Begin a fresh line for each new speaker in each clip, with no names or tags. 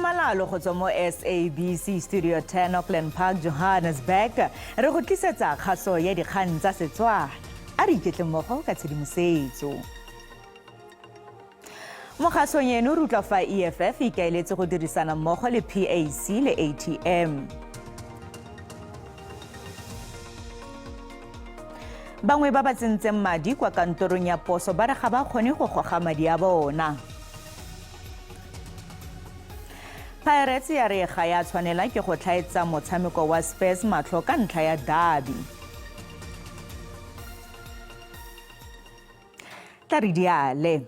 tlhamalalo go tswa mo SABC Studio 10 Auckland Park, Johannesburg, re go tlisetsa kgaso ya dikgang tsa Setswana. A re iketle mmogo ka tshedimosetso. Mo kgasong eno re utlwa fa EFF e ikaeletse go dirisana mmogo le PAC le ATM. Bangwe ba ba tsentseng madi kwa kantorong ya poso ba re ga ba kgone go goga madi a bona. Pirates ya re ga ya tshwanela ke go tlhaetsa motshameko wa Spurs matlho ka ntlha ya derby. Tla re diale.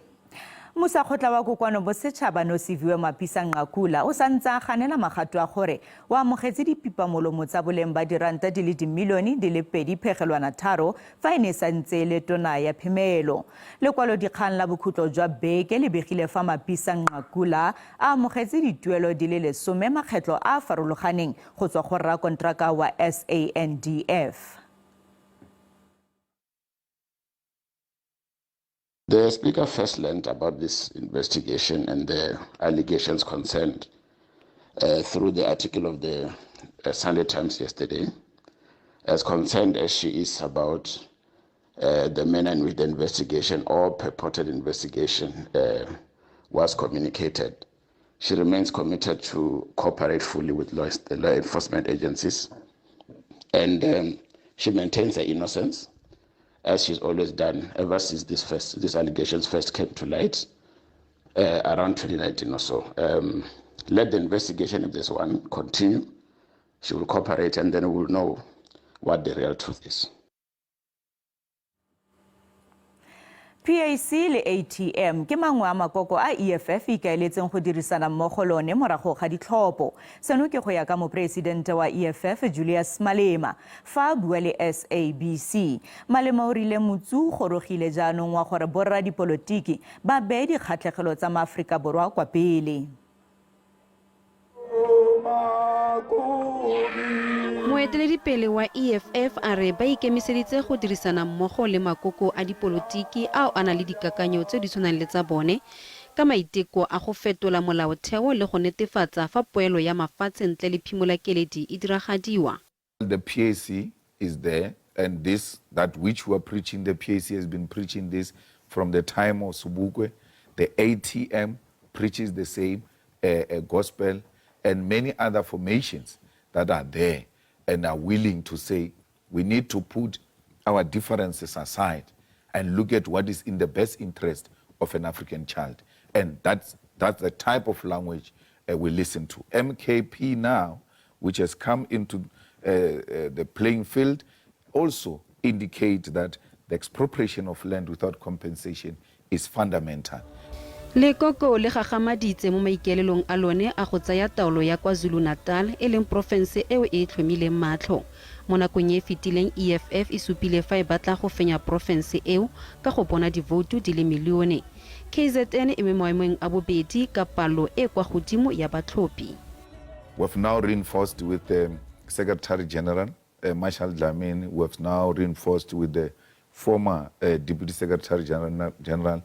Mmusakgotla wa Kokoano Bosetšhaba Nosiviwe Mapisa Nqakula o sa ntse a ganela magato a gore o amogetse dipipamolomo tsa boleng ba diranta di le dimilione di le 2.3 fa e ne e sa ntse e le tona ya phemelo. Lekwalodikgang la bokhutlo jwa beke le begile fa Mapisa Nqakula a amogetse dituelo di le lesome makgetlo a a farologaneng go tswa go rrakonteraka wa SANDF.
The Speaker first learned about this investigation and the allegations concerned through the article of the Sunday Times yesterday. As concerned as she is about the manner in which the investigation or purported investigation was communicated, she remains committed to cooperate fully with the law enforcement agencies, and she maintains her innocence, as she's always done ever since these allegations first came to light around 2019 or so. Let the investigation, if there's one, continue. She will cooperate, and then we'll know what the real truth is.
PAC le ATM ke mangwe a makoko a EFF e ikaeletseng go dirisana mmogo lone morago ga ditlhopho. Seno ke go ya ka moporesidente wa EFF Julius Malema fa a bua le SABC. Malema o rile motsu o gorogile jaanong wa gore borra dipolotiki ba beye dikgatlhegelo tsa maAforika Borwa kwa pele.
Moeteledipele wa EFF a re ba ikemiseditse go dirisana mmogo le makoko a dipolotiki ao a nang le dikakanyo tse di tshwanang le tsa bone ka maiteko a go fetola molaotheo le go netefatsa fa poelo ya mafatshe ntle le phimolakeledi e diragadiwa.
The PAC is there, and this, that which we are preaching, the PAC has been preaching this from the time of Sobukwe. The ATM preaches the same gospel, and many other formations that are there and are willing to say we need to put our differences aside and look at what is in the best interest of an African child. And that's the type of language we listen to. MKP now, which has come into the playing field, also indicate that the expropriation of land without compensation is fundamental.
Lekoko le gagamaditse mo maikaelelong a lone a go tsaya taolo ya KwaZulu-Natal, e leng porofense eo e tlhomileng matlho. Mo nakong e e fetileng EFF e supile fa e batla go fenya porofense eo ka go bona divoutu di le milione. KZN e mo maemong a bobedi ka palo e kwa godimo ya batlhophi.
We've now reinforced with the Secretary General, Marshall Dlamini. We've now reinforced with the former Deputy Secretary General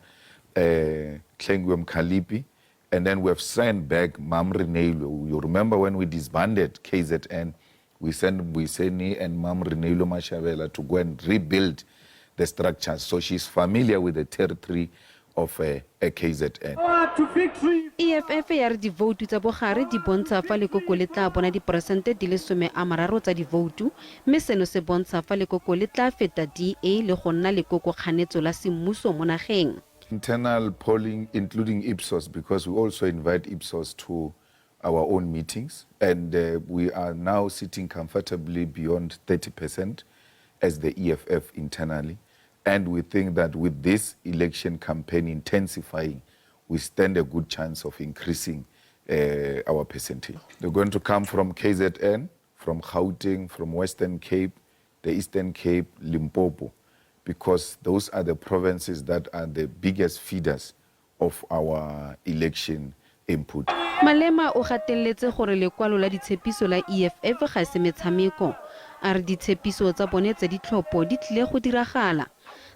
Hlengiwe Mkalipi. And then we have sent back Mam Reneilwe. You remember when we disbanded KZN, we sent Mbuyiseni and Mam Reneilwe Mashabela to go and rebuild the structures. So she's familiar with the territory of KZN.
EFF ya re divoutu tsa bogare di bontsha fa lekoko le tla bona diperesente di le 30 tsa divoutu, mme seno se bontsha fa lekoko le tla feta DA le go nna lekoko kganetso la semmuso mo nageng.
Internal polling, including Ipsos, because we also invite Ipsos to our own meetings, and we are now sitting comfortably beyond 30% as the EFF internally. And we think that with this election campaign intensifying, we stand a good chance of increasing our percentage. They're going to come from KZN, from Gauteng, from Western Cape, the Eastern Cape, Limpopo, because those are the provinces that are the biggest feeders of our election input.
Malema o gateletse gore lekwalo la ditshepiso la EFF ga se metshameko. A re ditshepiso tsa bone tsa ditlhopho di tlile go diragala.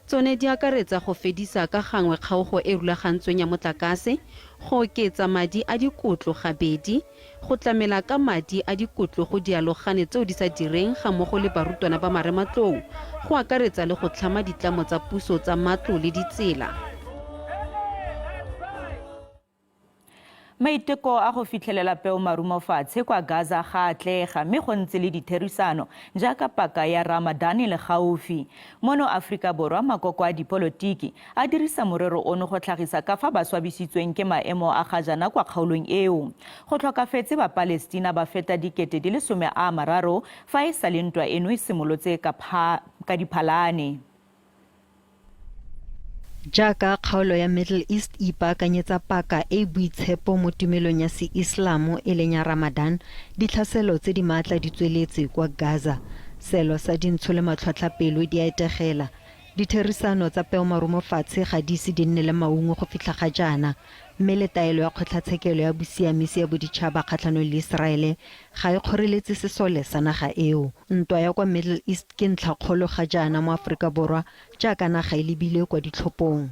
Tsone di akaretsa go fedisa ka gangwe kgaogo e rulagantsweng ya motlakase, go oketsa madi a dikotlo gabedi, go tlamela ka madi a dikotlo go dialogane tseo di sa direng gammogo le barutwana ba marematlou, go akaretsa le go tlhama ditlamo tsa puso tsa matlo le ditsela.
Maiteko a go fitlhelela peo marumo fatshe kwa Gaza ga atlega mme go ntse le ditherisano jaaka paka ya Ramadan e le gaufi. Mono Aforika Borwa makoko a dipolotiki a dirisa morero ono go tlhagisa ka fa ba swabisitsweng ke maemo a ga jaana kwa kgaolong eo. Go tlhokafetse Bapalestina ba feta 30,000 fa e sale ntwa eno e simolotse ka Diphalane.
Jaaka kgaolo ya Middle East e ipaakanyetsa paka e e boitshepo mo tumelong ya Seislamo e leng ya Ramadan, ditlhaselo tse di maatla di tsweletse kwa Gaza. Seelo sa dintsho le matlhwatlhapelo di a etegela. Ditherisano tsa peomarumo fatshe ga di ise di nne le maungo go fitlha ga jaana, mme le taelo ya kgotlatshekelo ya bosiamisi ya boditšhaba kgatlhanong le Iseraele ga e kgoreletse sesole sa naga eo. Ntwa ya kwa Middle East ke ntlhakgolo ga jaana mo Aforika Borwa jaaka naga e lebile kwa ditlhophong.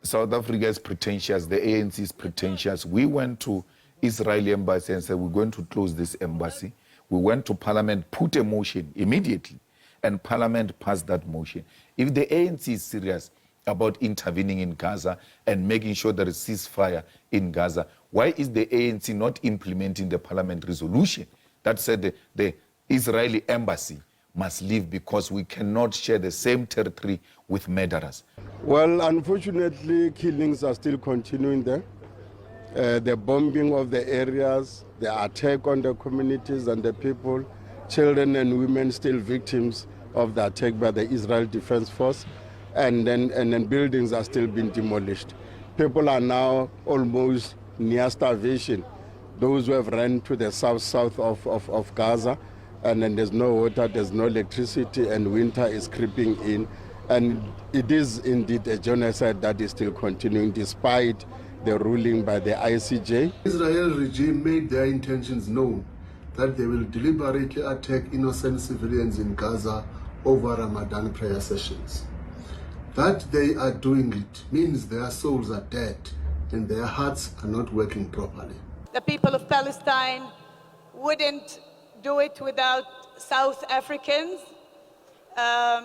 South Africa is pretentious, the ANC is pretentious. We went to Israeli embassy and said, we're going to close this embassy. We went to parliament, put a motion immediately, and parliament passed that motion. If the ANC is serious about intervening in Gaza and making sure there is ceasefire in Gaza, why is the ANC not implementing the parliament resolution that said the Israeli embassy must leave because we cannot share the same territory with murderers?
Well, unfortunately, killings are still continuing there. The bombing of the areas, the attack on the communities and the people, children and women still victims of the attack by the Israel Defense Force, and then buildings are still being demolished. People are now almost near starvation. Those who have run to the south of Gaza, and then there's no water, there's no electricity, and winter is creeping in. And it is indeed a genocide that is still continuing despite the ruling by the ICJ.
Israel regime made their intentions known that they will deliberately attack innocent civilians in Gaza over Ramadan prayer sessions. That they are doing it means their souls are dead and their hearts are not working properly.
The people of Palestine wouldn't do it without South Africans.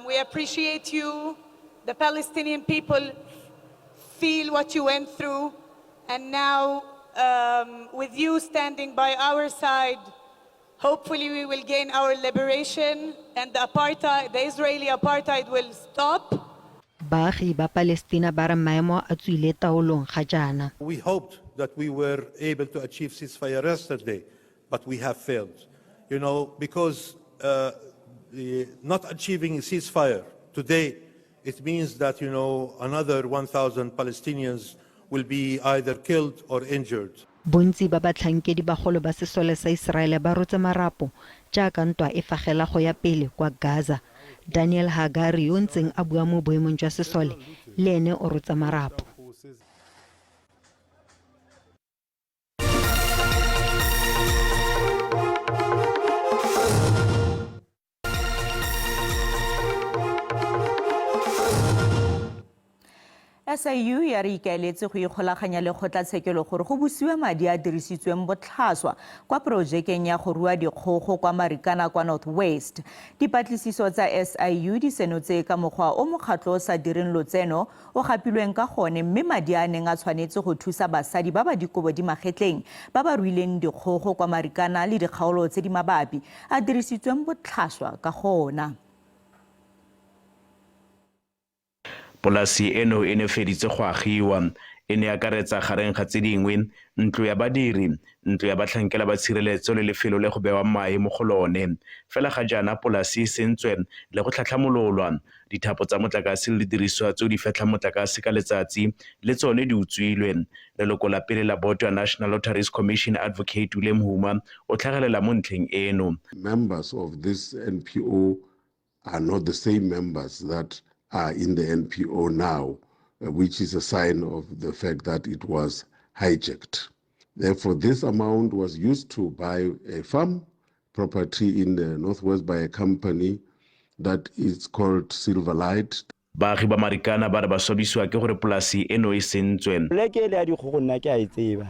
We appreciate you. The Palestinian people feel what you went through, and now with you standing by our side, hopefully we will gain our liberation and the apartheid, the Israeli apartheid will stop.
Baagi ba Palestina ba re maemo a tswile taolong ga jaana.
We hoped that we were able to achieve ceasefire yesterday, but we have failed. You know, because not achieving a ceasefire today, it means that, you know, another 1,000 Palestinians will be either killed or injured.
Bontsi ba batlhankedi bagolo ba sesole sa Iseraele ba rotse marapo jaaka ntwa e fagela go ya pele kwa Gaza. Daniel Hagari yo ntseng a bua mo boemong jwa sesole le ene o rotse marapo.
SIU ya re ikaeletse go ikgolaganya le kgotlatshekelo gore go busiwe madi a dirisitsweng botlhaswa kwa porojekeng ya go rua dikgogo kwa Marikana kwa North West. Dipatlisiso tsa SIU di senotse ka mokgwa o mokgatlho o sa direng lotseno o gapilweng ka gone, mme madi a neng a tshwanetse go thusa basadi ba ba dikobo di magetleng ba ba ruileng dikgogo kwa Marikana le dikgaolo tse di mabapi a dirisitsweng botlhaswa ka gona.
Polasi eno e ne feditse go agiwa, e ne akaretsa gareng ga tse dingwe ntlo ya badiri, ntlo ya batlhankela ba tshireletso le lefelo le go bewang mae mo go lone. Fela ga jaana polasi e sentswe le go tlhatlhamololwa, dithapo tsa motlakase le didiriswa tseo di fetlhang motlakase ka letsatsi le tsone di utswilwe. Leloko la pele la boto ya National Lotteries Commission Advocate Willem Huma o tlhagelela mo ntlheng eno.
Members of this NPO are not the same members that are in the NPO now, which is a sign of the fact that it was hijacked. Therefore, this amount was used to buy a farm property in the Northwest by a company that is called Silverlight.
Baagi ba Marikana ba re ba swabisiwa ke gore polasi eno e sentswe.
Poleke ele ya dikgogo nna ke a e tseba,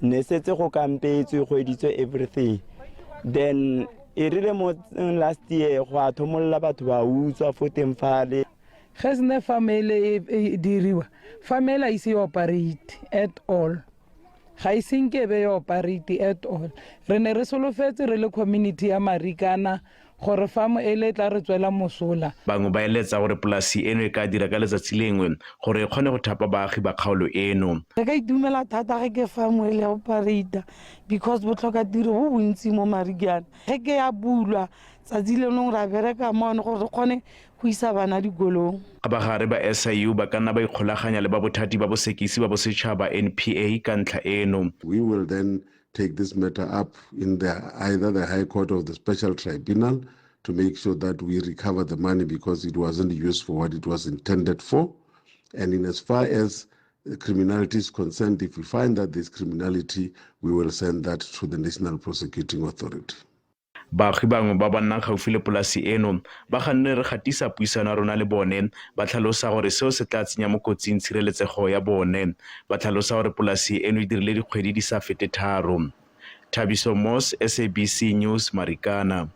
ne setse go kampetswe, go editswe everything. Then e rile mo last year go a thomolola batho ba utswa fo teng fale.
Ge sene farm ele e diriwa, farm ele a ise e operate at all. Ga e senke e be e operate at all. Re ne re solofetse re le community ya Marikana gore farm ele e tla re tswela mosola.
Bangwe ba eletsa gore polasi eno e ka dira ka letsatsi lengwe gore e kgone go thapa baagi ba kgaolo eno.
Re ka itumela thata ge ke farm ele ya operate because botlhokatiro bo bontsi mo Marikana. Ge ke ya bulwa tsatsi le lengwe ra bereka mono gore re kgone go isa bana dikolong.
Kgabagare ba SIU ba ka nna ba ikgolaganya le ba bothati ba bosekisi ba bosetšhaba NPA ka ntlha eno.
We will then take this matter up in the either the High Court or the Special Tribunal to make sure that we recover the money because it wasn't used for what it was intended for. And in as far as criminality is concerned, if we find that there's criminality, we will send that to the National Prosecuting Authority.
Baagi bangwe ba ba nnang gaufi le polasi eno ba ganne re gatisa puisano ya rona le bone, ba tlhalosa gore seo se tla tsenya mo kotsing tshireletsego ya bone. Ba tlhalosa gore polasi eno e dirile dikgwedi di sa fete 3. Thabiso Moss, SABC News, Marikana.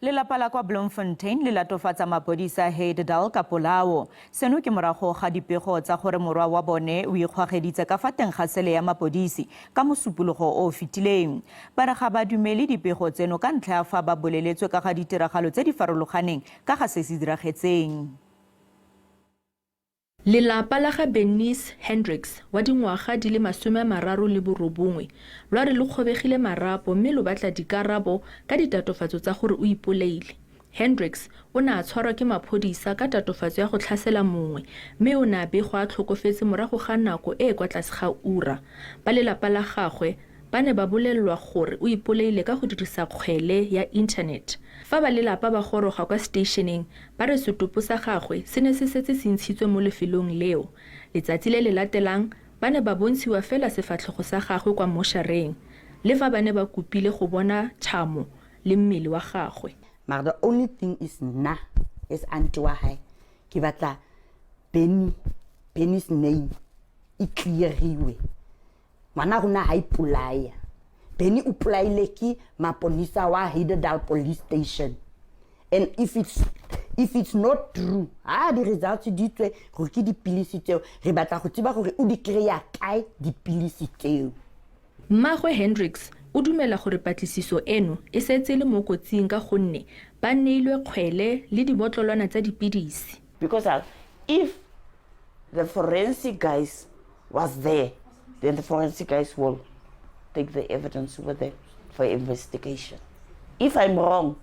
Lelapa la kwa Bloemfontein le latofatsa mapodisa Heidedal ka polao. Seno ke morago ga dipego tsa gore morwa wa bone o ikgwageditse ka fa teng ga sele ya mapodisi ka mosupologo o o fetileng. Ba re ga ba dumele dipego tseno ka ntlha ya fa ba boleletswe ka ga ditiragalo tse di farologaneng ka ga se se diragetseng.
Lelapa la ga Bernice Hendricks wa dingwaga di le 39 lwa re lo kgobegile marapo mme lo batla dikarabo ka ditatofatso tsa gore o ipolaile. Hendricks o ne a tshwarwa ke maphodisa ka tatofatso ya go tlhasela mongwe mme o ne a begwa a tlhokofetse morago ga nako e e kwa tlase ga ura. Ba lelapa la gagwe ba ne ba bolelelwa gore o ipolaile ka go dirisa kgwele ya internet. Fa ba lelapa ba goroga kwa seteisheneng, ba re setopo sa gagwe se ne se setse se ntshitswe mo lefelong leo. Letsatsi le le latelang, ba ne ba bontshiwa fela sefatlhego sa gagwe kwa moshareng, le fa ba ne ba kopile go bona thamo le mmele wa gagwe.
Mara the only thing is nna as aunty wa hae ke batla Benny, Benny's name e cleariwe. Ngwana rona ha ipolaya. Benny o polaile ke maponisa wa Heidedal police station. And if it's not true, ha di results di tswe gore ke dipilisi tseo, re batla go tseba gore o di kry-a kae dipilisi tseo.
Mmagwe Hendricks o dumela gore patlisiso eno e setse e le mo kotsing ka gonne ba neilwe kgwele le dibotlolwana tsa dipidisi.
Because if the forensic guys was there, then the forensic guys will take the evidence with them for investigation. If I'm wrong,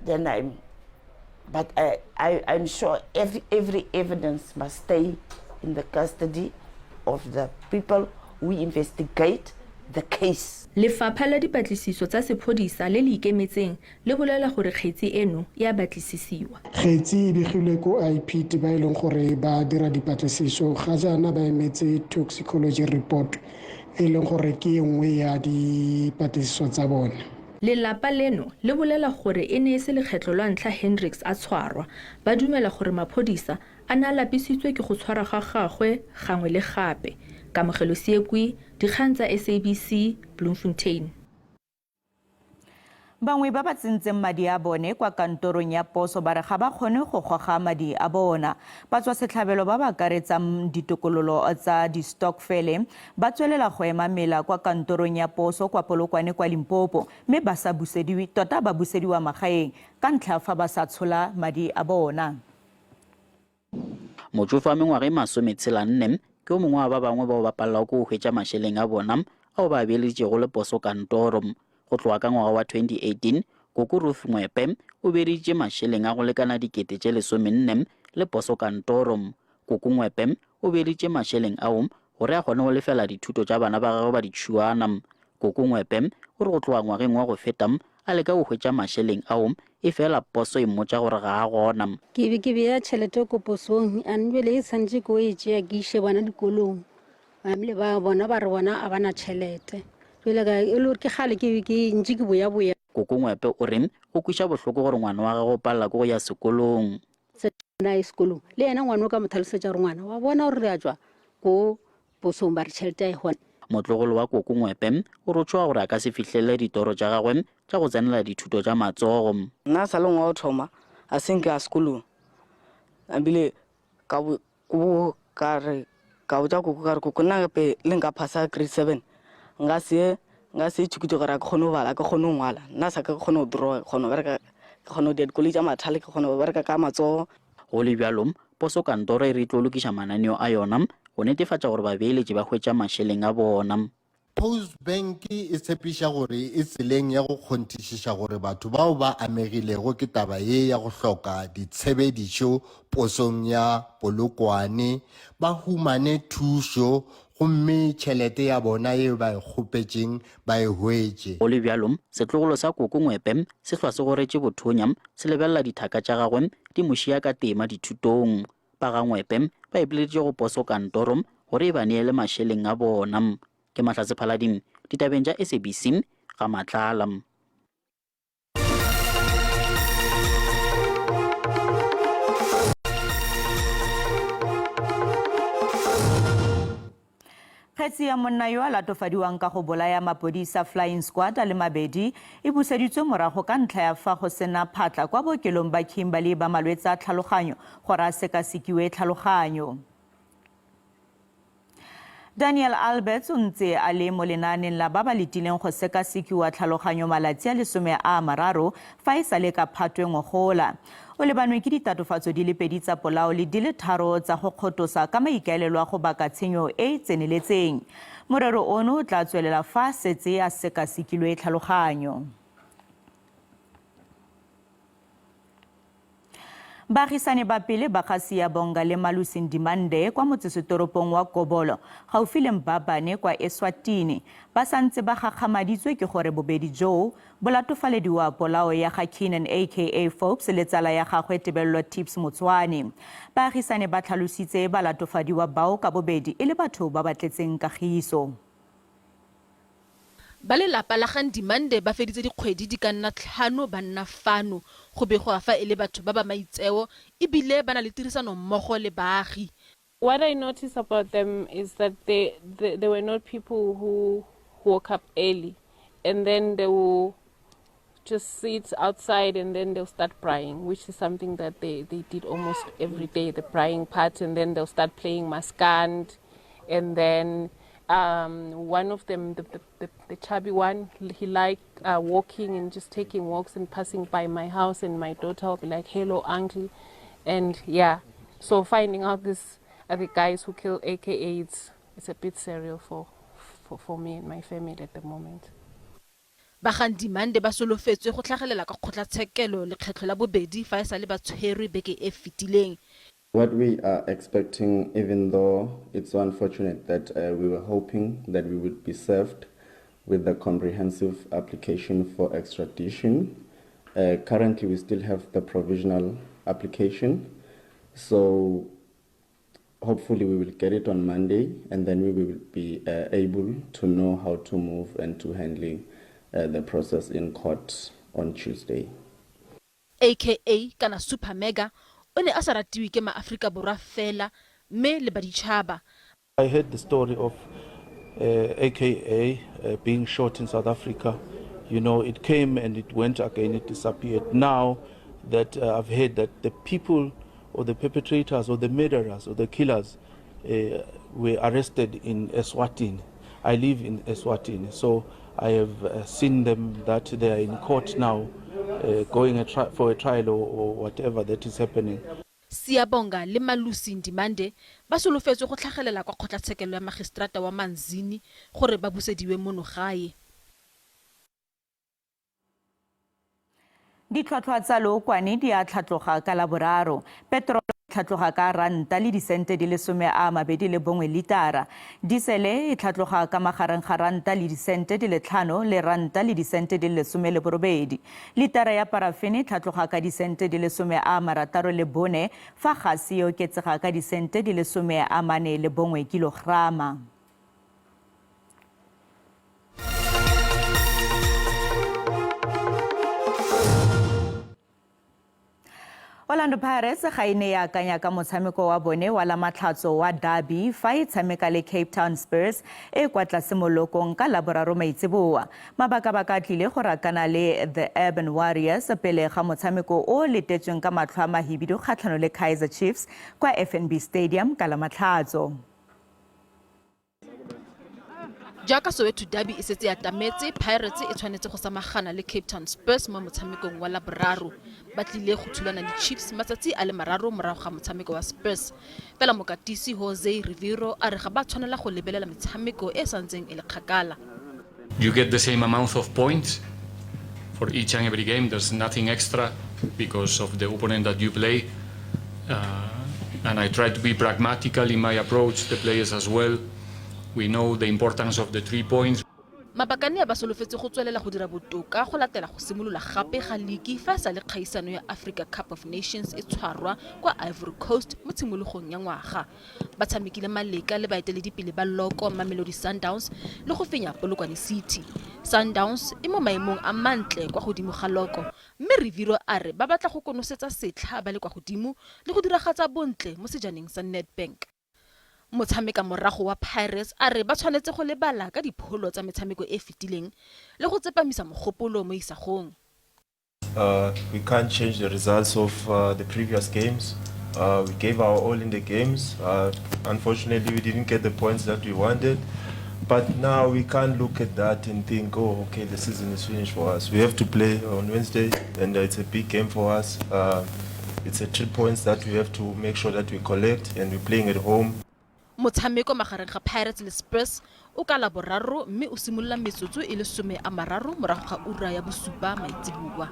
then I'm, but I'm sure every evidence must stay in the custody of the people who investigate the case.
Lefapha la dipatlisiso tsa sephodisa le le ikemetseng le bolela gore kgetsi eno e a batlisisiwa.
Kgetsi e begilwe ko IPT ba e leng gore ba dira dipatlisiso, ga jaana ba emetse toxicology report e leng gore ke e nngwe ya dipatlisiso tsa bone.
Lelapa leno le bolela gore e ne e se lekgetlo lwa ntlha Hendricks a tshwarwa. Ba dumela gore maphodisa a ne a lapisitswe ke go tshwarwa ga gagwe gangwe le gape. Kamogelo Seekwi, dikgang tsa SABC, Bloemfontein.
Bangwe ba ba tsentseng madi a bone kwa kantorong ya poso ba re ga ba kgone go goga madi a bona. Batswasetlhabelo ba ba akaretsang ditokololo tsa di-stokfele ba tswelela go ema mela kwa kantorong ya poso kwa Polokwane kwa Limpopo, mme ba sa busediwe, tota ba busediwa magaeng ka ntlha fa ba sa tshola madi a bona.
Motsofe wa mengwaga e 64 ke o mongwe wa ba bangwe bao ba palelago ke go hwetša mašeleng a bona ao ba a beeleditšego le poso kantoro. Go tloga ka ngwaga wa 2018, Koko Ruth Ngwepe o beeleditše mašeleng a go lekana 14,000 le poso kantoro. Koko Ngwepe o beeleditše mašeleng ao gore a kgone go lefela dithuto tša bana ba gagwe ba ditšhuana. Koko Ngwepe o re go tloga ngwageng wa go feta a leka go hwetša mašeleng ao, e fela poso e mmotša gore ga a gona.
Ke be ke bea tšhelete ko posong, and jwale e santše ke o e tšea ke iše bona dikolong. Ba ba bona ba re bona a bana tšhelete. Jwale ka e le gore ke kgale ke be ke ntše ke boya-boya.
Koko Ngwepe o re go kweša bohloko gore ngwana wa gagwe o palela ke go ya sekolong.
a ye sekolong le yena ngwana o ka mo tlhalosetša gore ngwana wa bona gore re a tšwa ko posong ba re tšhelete a e gona.
Motlogolo wa Koko Ngwepe o rotšwa gore a ka se fihlelele ditoro tša gagwe tša go tsenela dithuto tša matsogo.
Nna sa le ngwa go thoma a se nke a sekolong ebile ka ka re ka botša koko ka re koko nna gape le nka phasa grade 7 nka se nka se ithukuti gore a ke kgone go bala ke kgone go ngwala nna sa ka ke kgone go draw ke kgone go bereka ke kgone go dira dikoloi tša mathale ke kgone go bereka ka matsogo.
Go le bjalo, poso kantoro e re tlo lokiša mananeo a yona go netefatša gore babeeletši ba hwetša mašeleng a bona.
Postbank e tshepiša gore e tseleng ya go kgonthišiša gore batho bao ba amegilego ke taba ye ya go hloka ditshebedišo posong ya Polokwane ba humane thušo gomme tšhelete ya bona yeo ba e kgopetšeng ba e hwetše.
Go le bjalo, setlogolo sa Koko Ngwepe se hlwa se goretše bothonya, se lebelela dithaka tša gagwe di mo šia ka tema dithutong. Ba ga Ngwepe ba ipileditše go poso kantoro gore e ba neele mašeleng a bona. Ke Mahlatse Phalading, ditabeng tša SABC, ga Matlala.
Kgetsi ya monna yo a latofadiwang ka go bolaya mapodisa Flying Squad a le mabedi e buseditswe morago ka ntlha ya fa go sena phatla kwa bookelong ba Kimberley ba malwetse a tlhaloganyo gore a sekasekiwe tlhaloganyo. Daniel Alberts o ntse a le mo lenaaneng la ba ba letileng go sekasekiwa tlhaloganyo malatsi a 30 fa e sale ka Phatwe ngogola. O lebanwe ke ditatofatso di le pedi tsa polao le di le tharo tsa go kgotosa ka maikaelelo a go baka tshenyo e e tseneletseng. Morero ono o tla tswelela fa a setse a sekasekilwe tlhaloganyo. Baagisane ba pele ba ga Siyabonga le Malusi Ndimande kwa motsesetoropong wa Kobolo gaufi le Mbabane kwa Eswatini ba santse ba gakgamaditswe ke gore bobedi joo bo latofalediwa polao ya ga Keenan aka Forbes le tsala ya gagwe Tebello Tips Motswane. Baagisane ba tlhalositse balatofadiwa bao ka bobedi e le batho ba ba tletseng kagiso.
Ba lelapa la ga Ndimande ba feditse dikgwedi di ka nna tlhano ba nna fano. Go begwa fa e le batho ba ba maitseo e bile ba na le tirisanommogo le baagi.
What I notice about them is that they, they, they were not people who woke up early and then they will just sit outside and then they'll start braaiing, which is something that they, they did almost every day, the braaiing part, and then they'll start playing maskand. And then one of them, the, the, the, the chubby one, he liked walking and just taking walks and passing by my house, and my daughter will be like, hello, uncle. And yeah, so finding out this are the guys who kill AKA, it's, it's a bit surreal for, for, for me and my family at the moment.
Ba ga Ndimande ba solofetswe go tlhagelela kwa kgotlatshekelo lekgetlho la bobedi fa e sale ba tshwerwe beke e fetileng.
What we are expecting, even though it's so unfortunate that we were hoping that we would be served with the comprehensive application for extradition. Currently, we still have the provisional application. So hopefully we will get it on Monday, and then we will be able to know how to move and to handle the process in court on Tuesday.
AKA kana Super Mega o ne a sa ratiwe ke maAforika Borwa fela mme le baditšhaba.
I heard the story of AKA being shot in South Africa. You know, it came and it went again, it disappeared. Now that I've heard that the people or the perpetrators or the murderers or the killers were arrested in Eswatini. I live in Eswatini, so I have seen them that they are in court now, going for a trial or whatever that is happening.
Siyabonga le Malusi Ndimande ba solofetswe go tlhagelela kwa kgotlatshekelo ya magistrata wa Manzini gore ba busediwe mono gae.
Ditlhwatlhwa tsa lookwane di a tlhatloga ka Laboraro. Petrol e tlhatloga ka ranta le disente di le 21 litara. Diesele e tlhatloga ka magareng ga ranta le disente di le 5 le ranta le disente di le 18. Litara ya parafene e tlhatloga ka disente di le 64 fa gase e oketsega ka disente di le 41 kilograma. Orlando Pirates ga e ne ya akanya ka motshameko wa bone wa la matlhatso wa derby fa e tshameka le Cape Town Spurs e kwa tlase molokong ka Laboraro maitseboa. Mabakabaka a tlile go rakana le The Urban Warriors pele ga motshameko o letetsweng ka matlho a mahibidu kgatlhano le Kaizer Chiefs kwa FNB Stadium ka la matlhatso.
Jaaka Soweto Derby e setse e atametse, Pirates e tshwanetse go samagana le Cape Town Spurs mo motshamekong wa Laboraro. Ba tlile go thulana le Chiefs matsatsi a le mararo morago ga motshameko wa Spurs. Fela mokatisi Jose Riveiro a re ga ba tshwanela go lebelela metshameko e e santseng e le kgakala.
You get the same amount of points for each and every game. There's nothing extra because of the opponent that you play. And I try to be pragmatical in my approach, the players as well. We know the importance of the 3 points.
Mabakane a ba solofetse go tswelela go dira botoka go latela go simolola gape ga liki fa e sa le kgaisano ya Africa Cup of Nations e tshwarwa kwa Ivory Coast mo tshimologong ya ngwaga. Ba tshamekile maleka le baeteledipele ba loko Mamelodi Sundowns le go fenya Polokwane City. Sundowns e mo maemong a mantle kwa godimo ga loko mme Riveiro a re ba batla go konosetsa setlha ba le kwa godimo le go diragatsa bontle mo sejaneng sa Nedbank. Motshameka morago wa Pirates a re ba tshwanetse go lebala ka dipholo tsa metshameko e e fetileng le go tsepamisa mogopolo mo isagong.
We can't change the results of the previous games. We gave our all in the games. Unfortunately, we didn't get the points that we wanted. But now we can't look at that and think, oh, okay, the season is finished for us. We have to play on Wednesday, and it's a big game for us. It's a 3 points that we have to make sure that we collect, and we're playing at home.
Motshameko magareng ga Pirates le Spurs o ka Laboraro mme o simolola metsotso e le 30 morago ga ura ya bosupa maitseboa.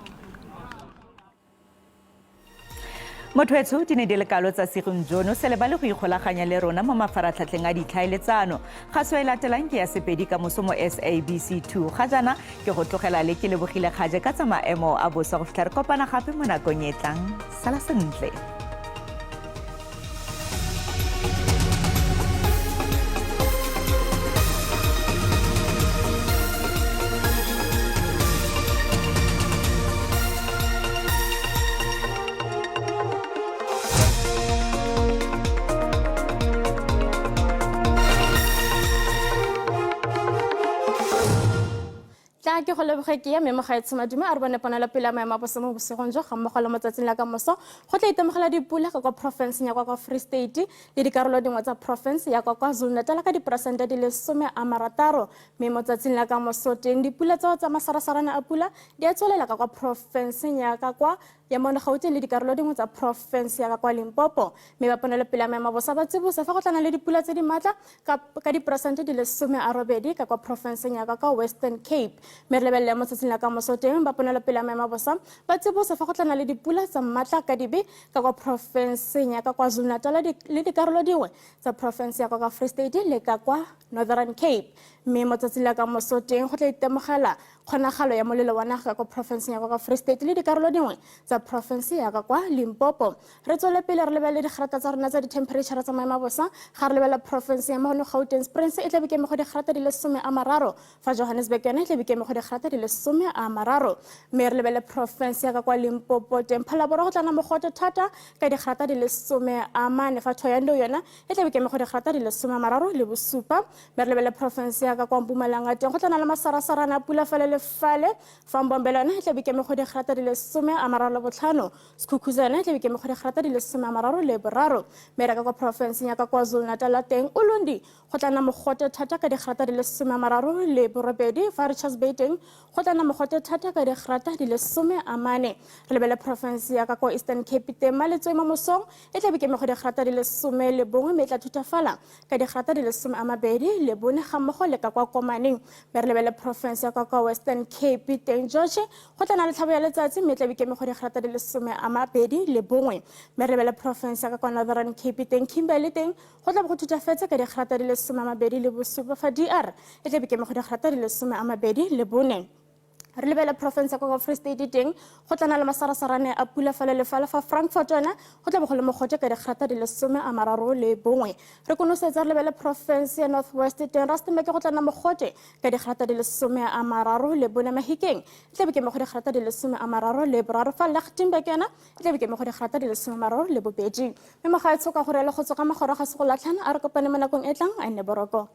Motho etsho di ne di le kalo tsa sigong jono se lebale go ikgolaganya le rona mo mafaratlhatlheng a ditlhaeletsano. Kgaso e latelang ke ya Sepedi ka moso mo SABC 2. Ga jaana ke go tlogela le ke lebogile kgaje ka tsa maemo a bosa go fitlha re kopana gape mo nakong e tlang. Sala sentle.
Tla ke go leboge ke ya mme mogaetsho madume a re bone ponelo pele ya maemo a bosa mo bosigong jo ga mmogo le mo tsatsing la ka moso go tla itemogela dipula ka kwa porofenseng ya kwa kwa Free State le dikarolo dingwe tsa porofense ya kwa KwaZulu-Natal ka diperesente di le 60 mme mo tsatsing la ka moso teng dipula tseo tsa masarasarana a pula di a tswelela ka kwa porofenseng ya ka kwa ya mono Gauteng le dikarolo dingwe tsa porofense ya ka kwa Limpopo mme ba ponelopele ya maemo a bosa ba tsibosa fa go tlana le dipula tse di maatla ka diperesente di le 80 ka kwa porofenseng ya ka kwa Western Cape mme re lebelele mo tsatsing la ka moso teng ba ponelopele ya maemo a bosa ba tsibosa fa go tlana le dipula tsa maatla ka dibe ka kwa porofenseng ya ka KwaZulu-Natal le dikarolo dingwe tsa porofense ya kwa kwa Free State le ka kwa Northern Cape mme mo tsatsing la ka moso teng go tla itemogela kgonagalo ya molelo wa naga kwa porofenseng ya kwa kwa Free State le dikarolo dingwe tsa porofense ya ka kwa Limpopo. Re tswele pele re lebelele digrata tsa rona tsa di-temperature tsa maemo a bosa. Ga re lebelela porofense ya mono Gauteng, Springs e tla be keme go digrata di le 30, fa Johannesburg yone e tla be keme go digrata di le 30. Mme re lebelele porofense ya ka kwa Limpopo teng, Phalaborwa go tla nna mogote thata ka digrata di le 40, fa Thohoyandou yona e tla be keme go digrata di le 37. Mme re lebelele porofense ya ka kwa Mpumalanga teng, go tla nna le masarasarana a pula fale le fale, fa Mbombela yone e tla be keme go digrata di le 35, Sekhukhune yone e tla be keme go digrata di le 33. Mme re ka kwa porofenseng ya ka KwaZulu-Natal teng, Ulundi go tla nna mogote thata ka digrata di le 38, fa Richards Bay teng go tla nna mogote thata ka digrata di le 40. Re lebelele porofense ya ka kwa Eastern Cape teng, Maletswai mo mosong e tla be keme go digrata di le 11 mme e tla thutafala ka digrata di le 24 ga mmogo le ka kwa Komaneng. Mme re lebelele porofense ya ka kwa Western Cape teng, George go tla nna le tlhabo ya letsatsi mme e tla be keme go digrata di le 21. Mme re lebelele porofense ya ka kwa Northern Cape teng, Kimberley teng go tla be go thutafetse ka digrata di le 27, fa DR e tla be keme go digrata di le 24. Re lebele porofense ya kwa Free State, teng go tla na le masarasarane a pula fale le fale, fa Frankfort yona go tla bo go le mogote ka digrata di le 31. Re konosetsa re lebele porofense ya North West, teng Rustenburg go tla nna mogote ka digrata di le 34, Mahikeng e tla be ke mo go digrata di le 33, fa Lichtenburg yona e tla be ke mo go digrata di le 32. Mme mogaetsho, ka gore le go tsoga magoro ga se go latlhana, a re kopane mo nakong e tlang. A nne boroko.